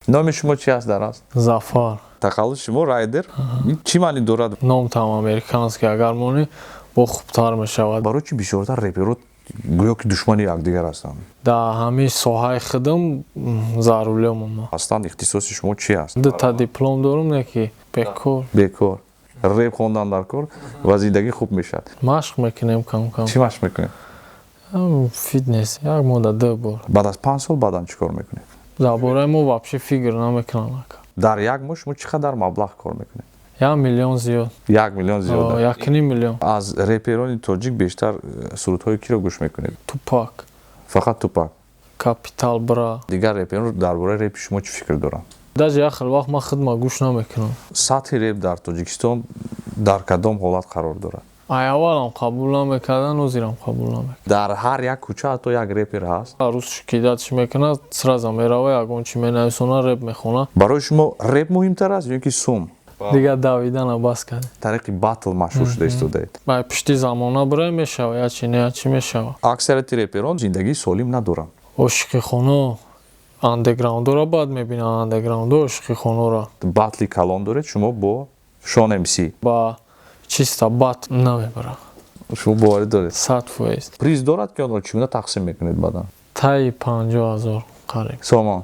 Номи шумо чи аст дар асл? Зафар. Тақаллуси шумо Райдер. Ин чӣ маънӣ дорад? Ном там американский агар монӣ, бо хубтар мешавад. Барои чӣ бисёртар реперо гӯё ки душмани якдигар ҳастанд? Дар ҳамин соҳаи худам за рулём ма. Аслан ихтисоси шумо чи аст? Дута диплом дорум, не ки бекор. Бекор. Реп хондан дар кор ва зиндагӣ хуб мешавад. Машқ мекунем кам кам. Чӣ машқ мекунед? Фитнес, як моҳда ду бор. Баъд аз 5 сол баъдан чӣ кор мекунед? Дар бораи мо вообще фикр намекунам, ака. Дар як моҳ шумо чӣ қадар маблағ кор мекунед? 1 миллион зиёд. 1 миллион зиёд? 1,5 миллион. Аз реперони тоҷик бештар сурудҳои киро гӯш мекунед? Тупак. Фақат Тупак? Капитал Бра. Дигар реперон дар бораи репи шумо чӣ фикр доранд? Даже як хел вақт ман худма гӯш намекунам. Сатҳи реп дар Тоҷикистон дар кадом ҳолат қарор дорад? Ай аввалам қабул намекардан, ҳозирам қабул намекунам. Дар ҳар як кӯча ҳатто як репер ҳаст. Рӯз кидатш мекунад, сразу мерава, ягон чи менависона, реп мехона. Барои шумо реп муҳимтар аст ё ин ки сум? Дигар давидана бас кардем. Тариқи батл машҳур шуда истодаед. Бай пишти замона бирай, мешава, я чи не, я чи мешава. Аксарияти реперон зиндагии солим надоранд. Ошиқихоно андеграундора бад мебинанд, андеграундо ошиқихоноро. Батли калон доред шумо бо Шон МС. Ба чиста бат намебарад. Шумо боварӣ доред? 100%. Приз дорад, ки онро чӣ гуна тақсим мекунед баъдан? Таи 50 000 қариб. Сомон?